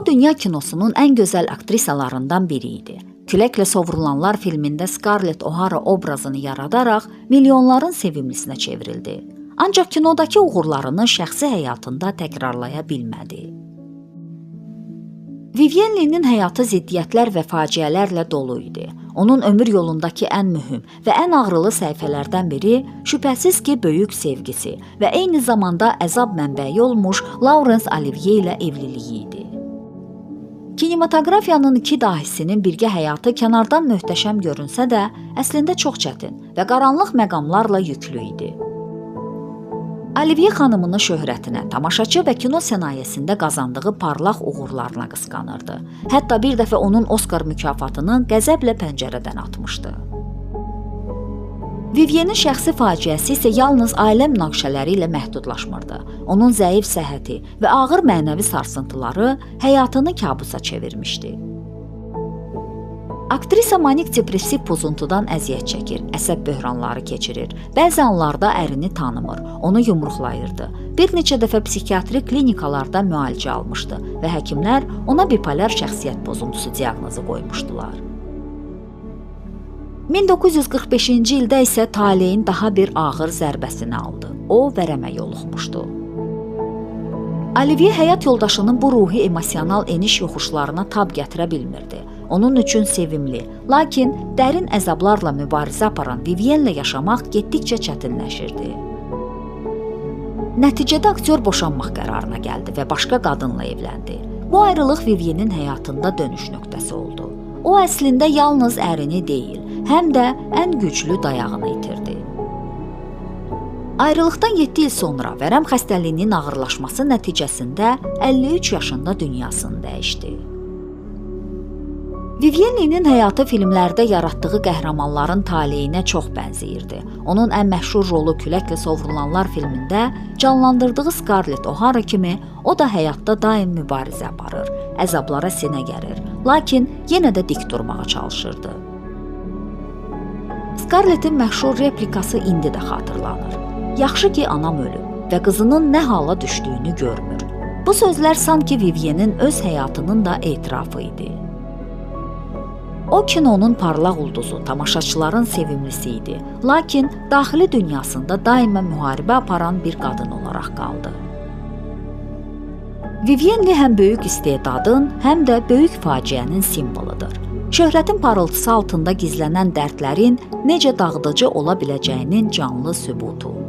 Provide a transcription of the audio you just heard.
dünya kinosunun ən gözəl aktrisalarından biri idi. Küləklə Sovrulanlar filmində Scarlett O'Hara obrazını yaradaraq milyonların sevimlisinə çevrildi. Ancaq kinodakı uğurlarını şəxsi həyatında təkrarlaya bilmədi. Vivien Lee'nin həyatı ziddiyyətlər və faciələrlə dolu idi. Onun ömür yolundakı ən mühüm və ən ağrılı səhifələrdən biri şübhəsiz ki, böyük sevgisi və eyni zamanda əzab mənbəyi olmuş Laurence Olivier ilə evliliyi idi. Kinematografiyanın iki dahisinin birgə həyatı kənardan möhtəşəm görünsə də, əslində çox çətin və qaranlıq məqamlarla yüklü idi. Olivier xanımının şöhrətinə, tamaşaçı və kino sənayesində qazandığı parlaq uğurlarına qısqanırdı. Hətta bir dəfə onun Oskar mükafatını qəzəblə pəncərədən atmışdı. Vivienin şəxsi faciəsi isə yalnız ailə münaqişələri ilə məhdudlaşmırdı. Onun zəif səhhəti və ağır mənəvi sarsıntıları həyatını kabusa çevirmişdi. Aktrisa manik depressiv pozuntudan əziyyət çəkir, əsəb böhranları keçirir. Bəzi anlarda ərini tanımır, onu yumruqlayırdı. Bir neçə dəfə psixiatri klinikalarda müalicə almışdı və həkimlər ona bipolar şəxsiyyət pozuntusu diaqnozu qoymuşdular. 1945-ci ildə isə taleyin daha bir ağır zərbəsini aldı. O vərəmə yoluxmuşdu. Olivier həyat yoldaşının bu ruhi emosional eniş yoxuşlarına tab gətirə bilmirdi. Onun üçün sevimli, lakin dərin əzablarla mübarizə aparan Vivienlə yaşamaq getdikcə çətinləşirdi. Nəticədə aktyor boşanmaq qərarına gəldi və başqa qadınla evləndi. Bu ayrılıq Vivienin həyatında dönüş nöqtəsi oldu. O əslində yalnız ərini deyil, həm də ən güclü dayağını itirdi. Ayrılıqdan 7 il sonra vərəm xəstəliyinin ağırlaşması nəticəsində 53 yaşında dünyasını dəyişdi. Vivien Lee'nin həyatı filmlərdə yaratdığı qəhrəmanların taleyinə çox bənzəyirdi. Onun ən məşhur rolu Küləklə Sovrulanlar filmində canlandırdığı Scarlett O'Hara kimi o da həyatda daim mübarizə aparır, əzablara sinə gərir, lakin yenə də dik durmağa çalışırdı. Scarlettin məşhur replikası indi də xatırlanır. Yaxşı ki, anam ölüb və qızının nə hala düşdüyünü görmür. Bu sözlər sanki Vivienin öz həyatının da etirafı idi. O kinonun parlaq ulduzu, tamaşaçıların sevimlisi idi. Lakin daxili dünyasında daima müharibə aparan bir qadın olaraq qaldı. Vivien Lee həm böyük istedadın, həm də böyük faciənin simvoludur. Şöhrətin parıltısı altında gizlənən dərdlərin necə dağıdıcı ola biləcəyinin canlı sübutu.